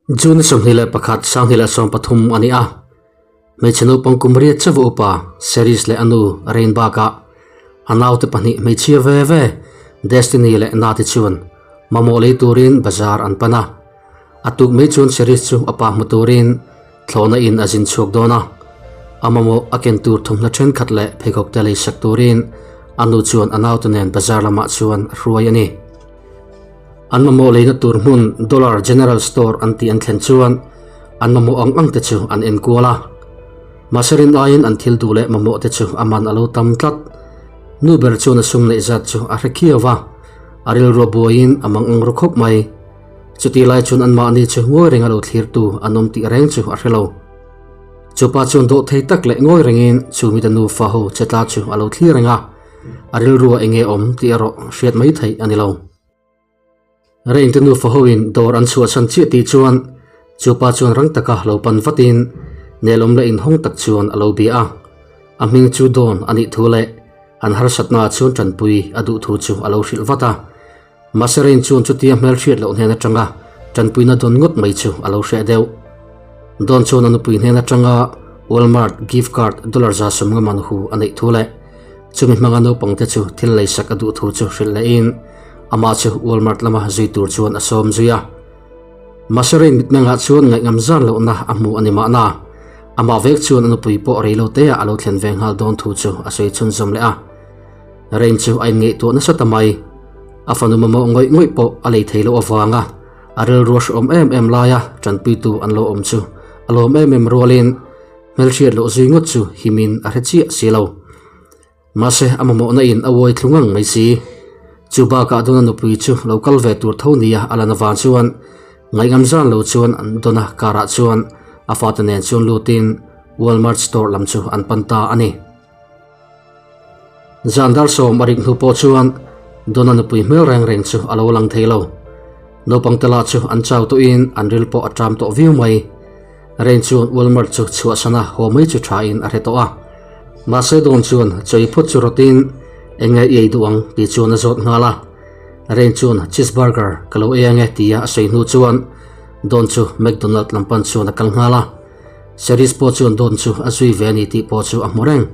June 21, 2013 a ni a. Hmeichhe naupang kum riat chauh upa Series leh a nu Rain bakah a naute pahnih hmeichhia ve ve Destiny leh Nati chuan mamawh lei turin bazar an pan a. A tuk mai chuan Series chu a pa hmu turin thlawhna in a zin chhuak dawn a. A mamawh a ken tur thawmhnaw thenkhat leh pheikhawk te lei sak turin a nu chuan a naute nen bazar lamah chuan a hruai a ni. An mamawh leina tur hmun Dollar General Store an tih an thlen chuan an mamawh ang ang te chu an en kual a. Mahse rin aiin an thil duh leh mamawh te chu a man a lo tam tlat. Nu ber chuan a sum neih zat chu a hre khiau va, a rilru a buaiin a mang ang ru khawp mai. Chutih lai chuan anmahni chu ngawi reng a lo thlirtu an awm tih reng chu a hre lo. Chupa chuan dawh thei tak leh ngawi rengin chu mite nufa ho che tla chu a lo thlir reng a. A rilrua enge awm tih erawh hriat mai theih a ni lo. Reinte nufa hoin dawr an chhuahsan chiah tih chuan chupa chuan rang taka lo pan vatin nelawm leh inhawng tak chuan a lo bia a. A hming chu Dawn a nih thu leh an harsatnaah chuan tanpui a duh thu chu a lo hrilh vat a. Mahse Rain chuan chutia hmelhriat loh hnen atanga tanpuina dawn ngawt mai chu a lo hreh deuh. Dawn chuan a nupui hnen atanga Walmart gift card dollar 150 man hu a neih thu leh chumi hmanga naupangte chu thil leisak a duh thu chu hrilh lehin amah chu Walmart lama zui tur chuan a sawm zui a. Mahse Rain mitmengah chuan ngaihngam zan lohna a hmu a ni mahna amah vek chuan a nupui pawh reiloteah a lo thlen ve nghal dawn thu chu a sawi chhunzawm leh a. Rain chu a inngaihtuah nasa ta mai. A fanu mamawh ngawih ngawih pawh a lei thei loh avanga a rilru a hrehawm em em laia tanpuitu an lo awm chu a lawm em em rualin hmelhriat loh zui ngawt chu himin a hre chiah si lo. Mahse a mamawhna in a uai thlu ngang mai si. Chu bakah Dona nupui chu lo kal ve tur tho nia a lan avang chuan ngaihngam zan lo chuan Dona car ah chuan a fate nen chuan lutin Walmart store lam chu an pan ta a ni. Zan dar sawm a rik hnu pawh chuan Dona nupui hmel reng reng chu a lo lang thei lo. Naupang te lah chu an chau tawhin an ril pawh a ṭam tawh viau mai. Rain chuan Walmart chu chhuahsana haw mai chu ṭhain a hre tawh a. Mahse Don chuan chawi phawt chu rawtin eng nge i ei duh ang tih chuan a zawt nghal a. Rain chuan cheeseburger ka lo ei ange tia a sawi hnu chuan Don chu McDonald lam pan chuan a kal nghal a. Series pawh chuan Don chu a zui ve a ni tih pawh chu a hmu reng.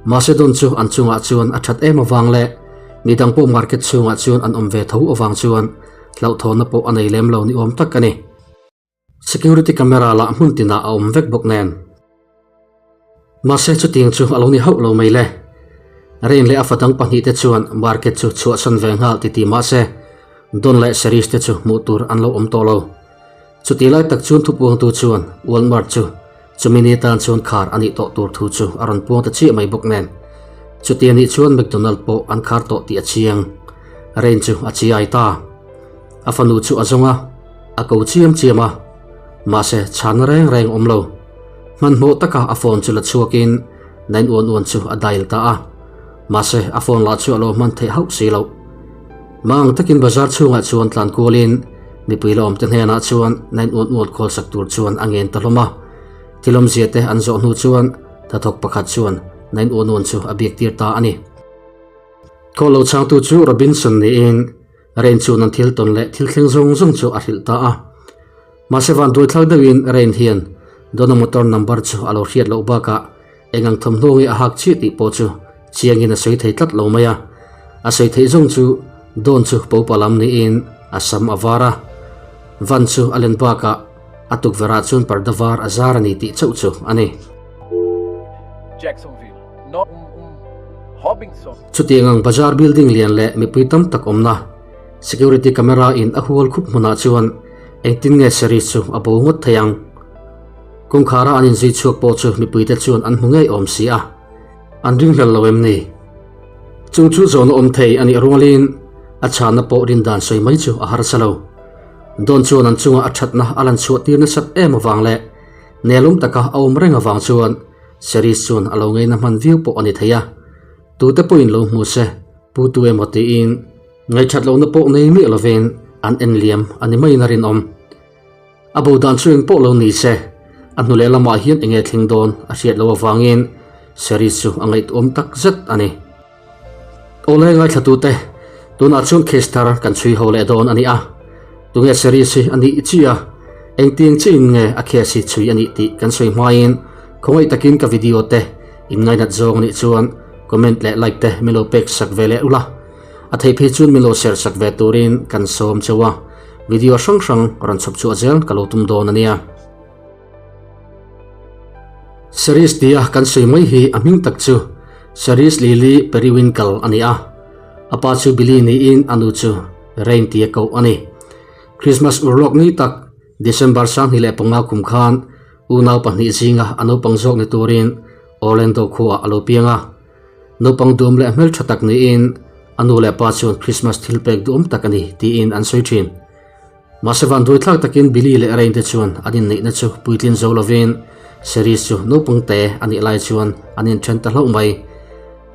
Mahse Don chu an chungah chuan a that em avang leh midang pawh market chhungah chuan an awm ve tho avang chuan hlauhthawnna pawh a nei lem lo ni awm tak a ni. Security camera lah hmun tinah a awm vek bawk nen. Mahse chutiang chu a lo ni hauh lo mai le. Rain leh a fadang pahnihte chuan market chu chhuahsan ve nghal ti ti mahse Don leh Series te chu hmuh tur an lo awm tawh lo. Chutih lai tak chuan thupuangtu chuan Walmart chu chumi ni tan chuan khar a nih tawh tur thu chu a rawn puang ta chiah mai bawk nen. Chuti a nih chuan McDonald pawh an khar tawh tih a chiang. Rain chu a chiai ta. A fanu chu a zawng a, a ko chiam chiam a. Mahse chhanna reng reng awm lo. Hmanhmawh taka a phone chu la chhuakin 911 chu a dial ta a. Mahse a phone lah chu a lo hman theih hauh si loh. Mang takin bazar chhungah chuan tlan kualin mipui la awmte hnenah chuan 911 call sak tur chuan a ngen ta hlawm a. Thil awmzia te an zawh hnu chuan hnathawk pakhat chuan 911 chu a biak tir ta a ni. Call lo chhangtu chu Robinson niin Rain chuan an thil tawn leh thil thleng zawng zawng chu a hrilh ta a. Mahse vanduaithlak deuhin Rain hian Dona motor number chu a lo hriat loh bakah Eng ang thawmhnaw nge a hak chiah tih pawh chu chiangin a sawi thei tlat lo mai a. A sawi theih zawng chu Dawn chu popa lam niin a sam a var a. Van chu a len bakah a tukverhah chuan parda var a zar a ni tih chauh chu a ni. Chutiang ang bazar building lian leh mipui tam tak awmna security camera in a hual khup hmunah chuan engtin nge series chu a bo ngawt thei ang? Kawngkhara an inzui chhuak pawh chu mipuite chuan an hmu ngei awm si a, an ringhlel lo em ni? Chung chu zawhna awm thei a nih rualin a chhanna pawh rindan sawi mai chu a harsa lo. Dawn chuan an chunga a thatna a lan chhuah tir nasat em avang leh nelawm taka a awm reng avang chuan Series chuan a lo ngeina hman viau pawh a ni thei a, tute pawhin lo hmu se pu tu emaw tiin ngaihṭhat lohna pawh nei miah lovin an en liam a ni maiin a rinawm. A bo dan chu eng pawh lo ni se, a hnu leh lamah hian eng nge thleng dawn a hriat loh avangin series chu a ngaihtuahawm tak zet a ni. Awle ngaithlatute, tunah chuan case thar kan chhui ho leh dawn a ni a. Tunge series hi a nih chi a? Engtiang chiin nge a case hi chhui a nih tih kan sawi hmain khawngaih takin ka video te in ngainat zawng a nih chuan comment leh like te min lo pek sak ve leh ula. A theih phei chuan min lo share sak ve turin kan sawm cheu a, video hrang hrang rawn chhawp chhuah zel ka lo tum dawn a nia. Series tia kan sawi mai hi a hming tak chu Series Lily Periwinkle a ni a, a pa chu Billy niin a nu chu Rain tia koh a ni. Christmas urlawk ni tak December 2005 kum khan unau pahnih zinga a naupang zawk ni turin Orlando khuaah a lo piang a. Naupang duam leh hmeltha tak niin a nu leh pa chuan Christmas thil pek duhawm tak a ni tiin an sawi thin. Mahse vanduaithlak takin Billy leh Rain te chuan an inneihna chu puitlin zo lovin Series chu naupang te a nih lai chuan an inthen ta hlauh mai.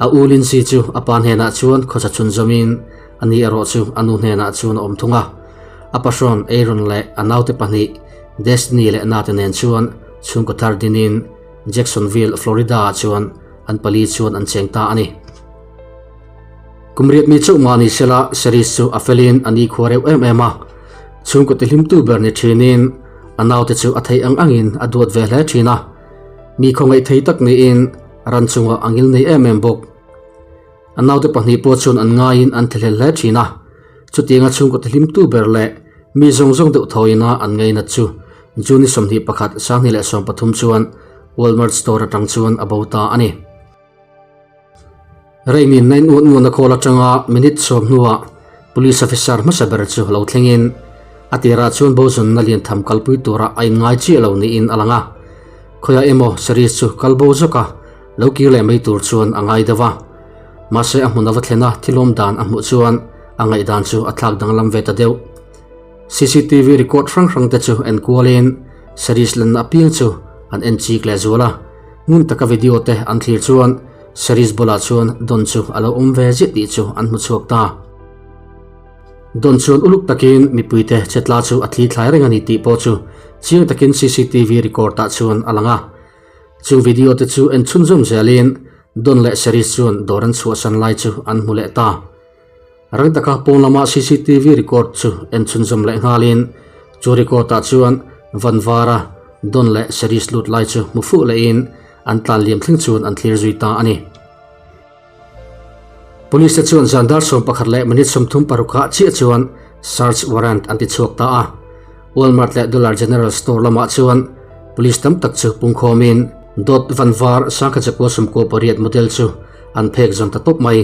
A u Lindsay chu a pa hnenah chuan khawsa chhunzawmin a ni erawh chu a nu hnenah chuan a awm thung a. A pahrawn Aaron leh a naute pahnih Destiny leh Nate nen chuan chhungkaw thar dinin Jacksonville, Florida-ah chuan an pali chuan an cheng ta a ni. Kum riat mi chauh mah ni sela Series chu a felin a ni khua reuh em em a. Chhungkaw tihlimtu ber ni thinin a naute chu a theih ang angin a duat ve hle thin a. Mi khawngaih thei tak niin ran chungah a ngil nei em em bawk. A naute pahnih pawh chuan an ngaiin an thlahlel hle thin a. Chutianga chhungkaw tihlimtu ber leh mi zawng zawng deuh thawina an ngainat chu June 21, 2013 chuan Walmart store atang chuan a bo ta a ni. Rainin 911 a call atanga minute sawm hnuah police officer hmasa ber chu lo thlengin a tirah chuan bozawnna lian tham kalpui tura a inngai chiah lo niin a lang a. Khawiah emaw Sarish chu kal bo zawk a, lo kir leh mai tur chuan a ngai deuh a. Mahse a hmun a va thlen a, thilawm dan a hmuh chuan a ngaihdan chu a thlak danglam ve ta deuh. Cctv record hrang hrang te chu en kualin Sarish lanna apiang chu an en chik leh zual a, ngun taka video te an thlir chuan Sarish bulah chuan Don chu a lo awm ve ziah tih chu an hmu chhuak ta. Don chuan uluk takin mipuite chetla chu a thli thlai reng a ni tih pawh chu chiang takin cctv record ah chuan a lang a. Chung video te chu en chhunzawm zelin Don leh Sarish chuan dawr an chhuahsan lai chu an hmu leh ta. Rang taka pawn lama cctv record chu en chhunzawm leh nghalin chu record ah chuan van vara Don leh Sarish lut lai chu hmu fuh lehin an tlan liam thleng chuan an thlir zui ta a ni. Police te chuan zan dar 11 leh minute 36 ah chiah chuan search warrant an ti chhuak ta a. Walmart leh Dollar General store lamah chuan police tam tak chu pungkhawmin dawt van var sangkha chakua 98 model chu an phek zawn ta tawp mai.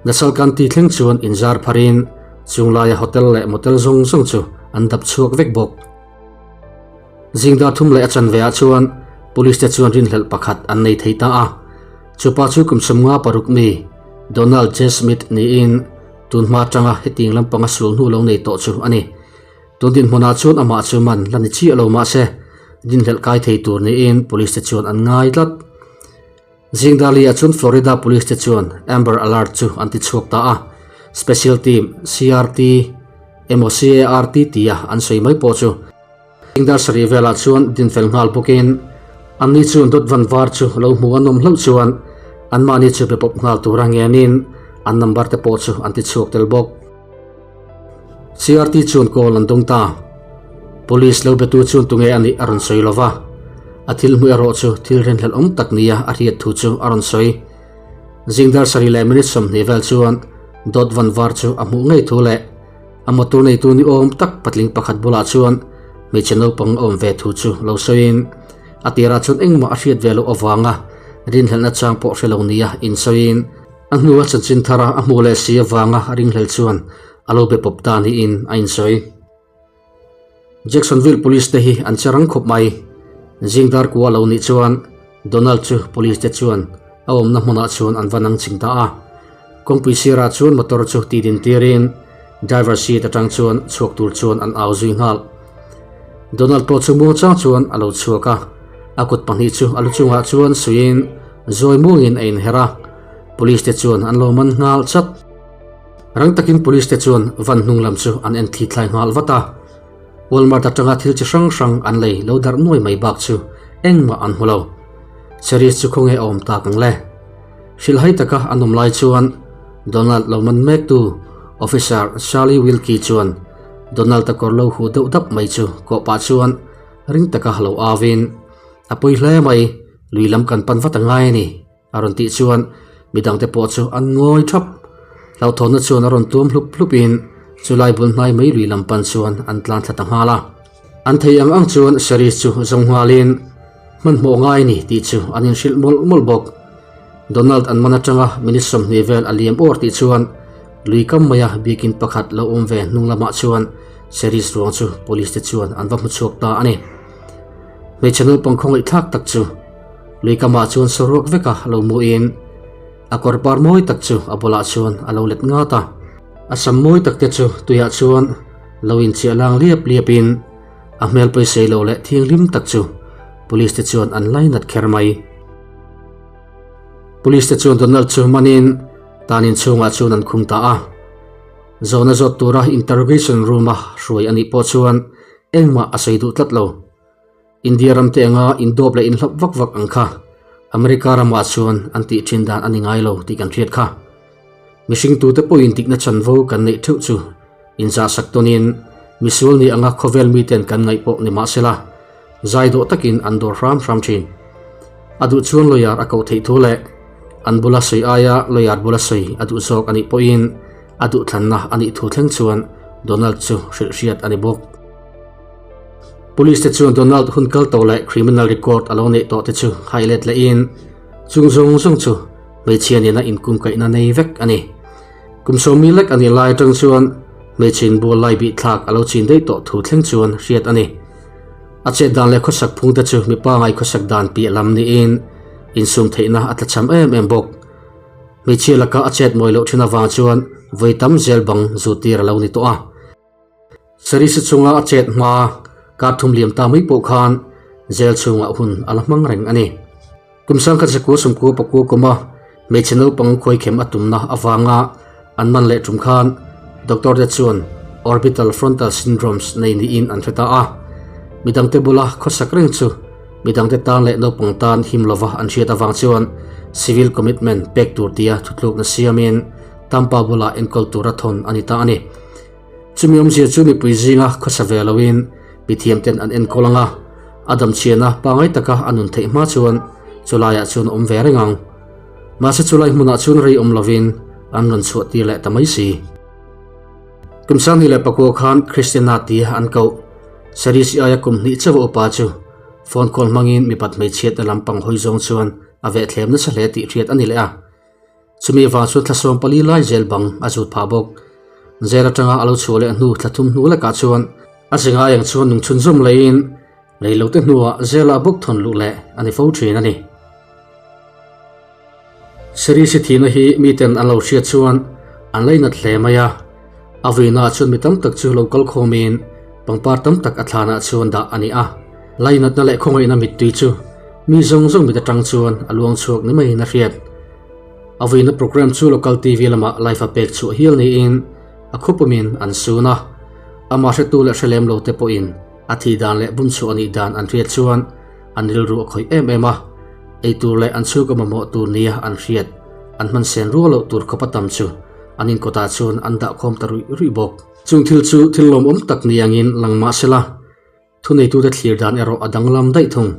Nasal County thleng chuan inzar pharin chunglaia hotel leh motel zawng zawng chu an dap chhuak vek bawk. Zingdar thum leh a chanve ah chuan police te chuan rinhlelh pakhat an nei thei ta a. Chupa chu kum 56 mi Donald J. Smith niin tun hma atanga hetiang lampanga sul hnu lo nei tawh chu a ni. Tun dinhmunah chuan amah chu man la ni chiah lo mahse rinhlelh kai thei tur niin police te chuan an ngai tlat. Zingdali ah chuan Florida Police te chuan Amber Alert chu an ti chhuak ta a, Special Team, CRT, emaw CART tia an sawi mai pawh chu Zingdar sarih velah chuan dinfel nghal bawkin anni chuan dawt van var chu lo hmu an awm hlauh chuan anmahni chu be pawp nghal tura ngenin an number te pawh chu an ti chhuak tel bawk. CRT chuan call an dawng ta. Police lo betu chuan tunge a nih a rawn sawi lova, a thil hmu erawh chu thil rinhlelh awm tak nia a hriat thu chu a rawn sawi. Zingdar sarih leh minute 20 vel chuan dawt van var chu a hmuh ngei thu leh a motor neitu ni awm tak patling pakhat bulah chuan hmeichhe naupang a awm ve thu chu lo sawiin a tirah chuan engmah a hriat ve loh avanga rinhlelhna chang pawh hre lo nia insawiin A hnua chanchin thara a hmuh leh si avanga a ringhlel chuan a lo be pawp ta niin a insawi. Jacksonville Police te hi an che rang khawp mai. Zingdar kua lo nih chuan Donald chu Police te chuan a awmna hmunah chuan an va nang ching ta a. Kawngpui sirah chuan motor chu ti din tirin driver seat atang chuan chhuak tur chuan an au zui nghal. Donald pawh chu muangchang chuan a lo chhuak a, a kut pahnih chu a lu chungah chuan suiin zawi muangin a inher a, police te chuan an lo man nghal chat. Rang takin police te chuan van hnung lam chu an en thli thlai nghal vat a, Walmart atanga thil chi hrang hrang an lei lo darh nuai mai bak chu engmah an hmu lo. Cherish chu khawnge a awm tak ang le? Hrilhhai taka an awm lai chuan Donald lo man mektu Officer Charlie Wilkie chuan. Donald-a kawr lo huh deuh dap mai chu kawh pah chuan ring taka lo au in, A pawi hle mai, lui lam kan pan vat a ngai a ni, a rawn tih chuan midangte pawh chu an ngawi thap. Hlauhthawnna chuan a rawn tuam hlup hlup in chulai bul hnai mai lui lam pan chuan an tlan thla ta nghal a. An thei ang ang chuan Sharish chu zawng nghal in hmanhmawh ngai a ni tih chu an inhrilh mawlh mawlh bawk. Donald an man atanga minute 20 vel a liam awr tih chuan lui kam maia biakin pakhat lo awm ve hnung lamah chuan Sharish ruang chu police te chuan an va hmu chhuak ta a ni. Hmeichhe naupang khawngaih thlak tak chu lui kamah chuan saruak veka lo hmuhin a kawr par mawi tak chu a bulah chuan a lo let ngat a. A sam mawi tak te chu tuiah chuan lo inchiah lang liap liapin a hmel pawisei lo leh thianghlim tak chu police te chuan an lainat kher mai. Police te chuan Donald chu manin tan inchhungah chuan an khung ta a. Zawhna zawt tura interrogation room a hruai anih pawh chuan engmah a sawi duh tlat lo. India ram te anga indawp leh inhlawp vak vak ang kha America ramah chuan an tih thin dan a ni ngai lo tih kan hriat kha. Mihring tute pawhin dikna chanvo kan neih theuh chu inzahsak tawnin misual ni anga khawvel miten kan ngaih pawh ni mahsela zai dawh takin an dawr hram hram thin. A duh chuan lawyer a koh theih thu leh an bula sawi aia lawyer bula sawi a duh zawk a nih pawhin a duhthlanna a nih thu thleng chuan Donald chu hrilh hriat a ni bawk. Police te chuan Donald hun kal tawh leh criminal record a lo neih tawh te chu hai let lehin chung zawng zawng chu hmeichhia nena inkumkaihna nei vek a ni. Kum sawmi lek a nih lai atang chuan hmeichhe inbual lai bih thlak a lo chin daih tawh thu thleng chuan hriat a ni. A chet dan leh khawsak phung te chu mipa ngai khawsak dan piah lam niin insum theihna a tlachham em em bawk. Hmeichhia laka a chet mawi loh thin avang chuan vawi tam zel bang zut tir a lo ni tawh a. Sarisa chunga a chet hma kar thum liam ta mai pawh khan jail chhungah hun a la hmang reng a ni. Kum sangkhat zakua sawmkua pakua kuma hmeichhe naupang khuaikhem a tumna avanga an man leh tum khan doctor te chuan orbital frontal syndromes nei niin an hre ta a. Midangte bula khawsak reng chu midangte tan leh naupang tan him lova an hriat avang chuan civil commitment pek tur tia thutlukna siamin Tampa bulah enkawl tura thawn a ni ta a ni. Chumi awmzia chu mipui zinga khawsa ve loin mithiamten an enkawl ang a, a damchhiana pangai taka a nun theih hma chuan chulaiah chuan a awm ve reng ang. Mahse chulai hmunah chuan rei awm lovin an rawn chhuah tir leh ta mai si. Kum 2009 khan Christiana tia an koh Sarisi aia kum hnih chauh a upa chu phone call hmangin mipat hmeichhiatna lampang hawi zawng chuan a vehthlem nasa hle tih hriat a ni leh a. Chumi vang chuan thla 14 lai zel bang a zut phah bawk. Zel atanga a lo chhuah leh hnu thla thum hnu lekah chuan a zinga eng chuan nung chhun zawm leiin rei lo te hnuah zela bawk thawn luh leh a ni fo thin a ni. Series-i thihna hi miten an lo hriat chuan an lainat hle mai a, a vuinaah chuan mi tam tak chu lo kal khawmin pangpar tam tak a thlanah chuan dah a ni a. Lainatna leh khawngaihna mittui chu mi zawng zawng mit atang chuan a luang chhuak ni maiin a hriat. A vuina program chu local TV lamah live a pek chhuah hial niin a khupumin an sun a. Amah hretu leh hre lem lo te pawhin a thih dan leh bum chhuah a nih dan an hriat chuan an rilru a khawih em em a. Ei tur leh an chhungkaw mamawh tur nia an hriat an hman sen rual loh tur khawpa tam chu an inkawtah chuan an dah khawm ta ruih ruih bawk. Chung thil chu thil lawmawm tak ni angin lang mah sela, Thuneitute thlir dan erawh a danglam daih thung.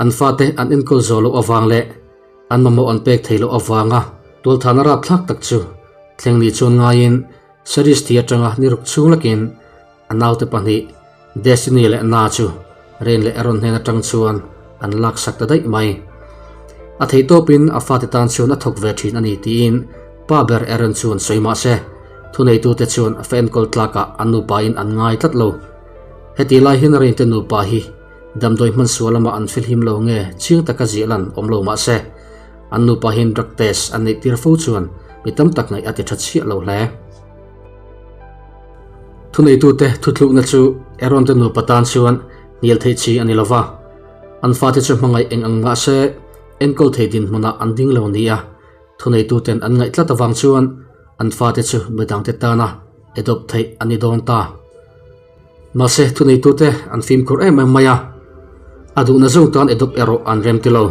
An fate an enkawl zawh loh avang leh an mamawh an pek theih loh avanga tualthahna rapthlak tak chu thleng ni chuan ngaiin Series thi atanga ni ruk chhung lakin a naute pahnih Destiny leh Na chu Rain leh Aaron hnen atang chuan an laksak ta daih mai. A theihtawpin a fate tan chuan a thawk ve thin a ni tiin pa ber Aaron chuan sawi mah se thuneitute chuan fa enkawl tlakah an nupain an ngai tlat lo. Heti lai hian Rainte nupa hi damdawi hman sual lamah an filhim lo nge chiang taka ziah lan awm lo mah se, an nupa hian drug test an neih tir fo chuan mi tam tak ngaih a ti tha chhiah lo hle. Thuneitute thutlukna chu Aaron te nupa tan chuan hnial theih chi a ni lo va, an fate chu hmangaih eng ang mah se enkawl thei dinhmunah an ding lo nia thuneituten an ngaih tlat avang chuan an fate chu midangte tana adopt theih a ni dawn ta. Mahse, thuneitute an fimkhur em em mai a, a duhna zawng tan adopt erawh an rem ti lo.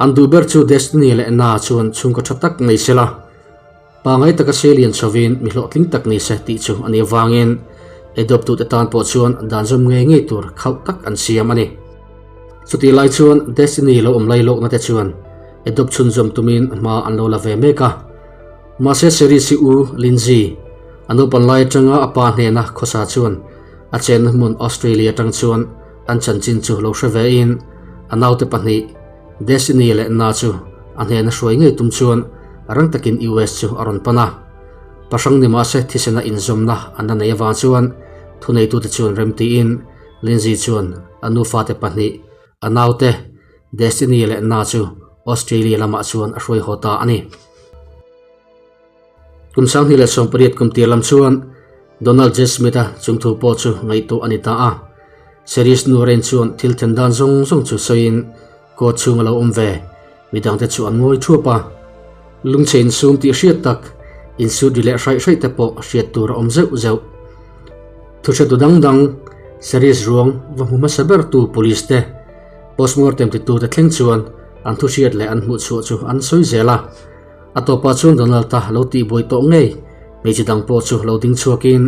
An duh ber chu Destiny leh Na chuan chhungkaw tha tak nei se la, pangai taka se lian chhovin mi hlawhtling tak ni se tih chu a nih avangin Adopt tute tan pawh chuan dan zawm ngei ngei tur khauh tak an siam a ni. Chutih lai chuan Destiny lo awm lai lawkna te chuan adopt chhunzawm tumin hma an lo la ve mek a. Mahse Series-i u Lindsay, a naupan lai atanga a pa hnena khawsa chuan a chenna hmun Australia atang chuan an chanchin chu lo hre vein a naute pahnih Destiny leh Na chu a hnena hruai ngei tum chuan rang takin US chu a rawn pan a. Pahrang ni mahse thisena inzawmna an la nei avang chuan thuneitute chuan remtiin Lindsay chuan a nufate pahnih, a naute Destiny leh Na chu Australia lamah chuan a hruai haw ta a ni. Kum 2018 kum tir lam chuan Donald J. Smith-a chungthu pawh chu ngaihtuah a ni ta a. Series nu Rain chuan thil then dan zawng zawng chu sawiin court chhung a lo awm ve, midangte chu an ngawi thuap a. Lungchhe insum tih hriat tak, insut ri leh hraih hraih te pawh hriat tur a awm zeuh zeuh. Thuhretu dang dang, Series ruang va hmu hmasa bertu police te, postmortem titute thleng chuan an thuhriat leh an hmuhchhuah chu an sawi zel a. A tawpah chuan Donald-a lo tihbuai tawh ngei, hmeichhe dang pawh chu lo ding chhuakin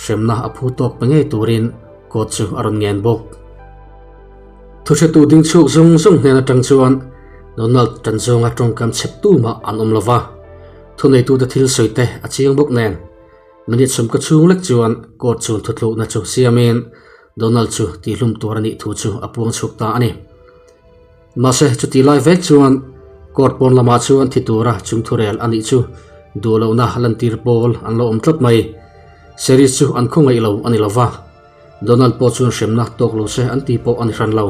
hremna a phu tawk pe ngei turin court chu a rawn ngen bawk. Thuhretu ding chhuak zawng zawng hnen atang chuan Donald tan zawnga tawngkam chhep tumah an awm lova, thuneitute thil sawi te a chiang bawk nen. Minute sawmka chhung lek chuan court chuan thuthlukna chu siamin Donald chu tihlum tur a nih thu chu a puang chhuak ta a ni. Mahse, chutih lai vek chuan court pawn lamah chuan thi tura chungthurel a nih chu duh lohna lantir pawl an lo awm tlat mai. Series chu an khawngaih lo a ni lo va, Donald pawh chuan hremna tawk lo se an ti pawh a ni hran lo.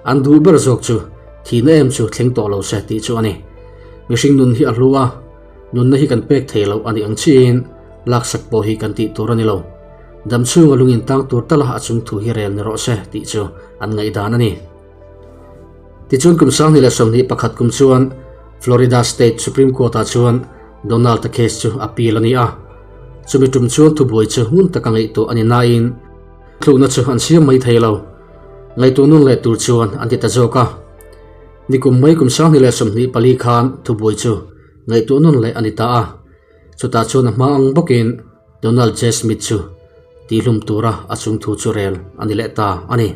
An duh ber zawk chu thihna em chu thleng tawh lo se tih chu a ni. Mihring nun hi a hlu a, nunna hi kan pek thei lo a nih ang chiin laksak pawh hi kan tih tur a ni lo. Damchhunga lungin tang tur tala a chungthu hi rel ni rawh se tih chu an ngaihdan a ni. Tichuan kum 2021 kum chuan Florida State Supreme Court-ah chuan Donald-a case chu appeal a ni a. Chumi tum chuan thubuai chu ngun taka ngaihtuah a ni nain thlukna chu an siam mai thei lo. Ngaihtuah nun leh tur chuan an ti ta zawk a. Nikum mai kum 2024 khan thubuai chu ngaihtuah nun leh a ni ta a. Chutah chuan a hma ang bawkin Donald J. Smith chu tihlum tura a chungthu chu rel a ni leh ta a ni.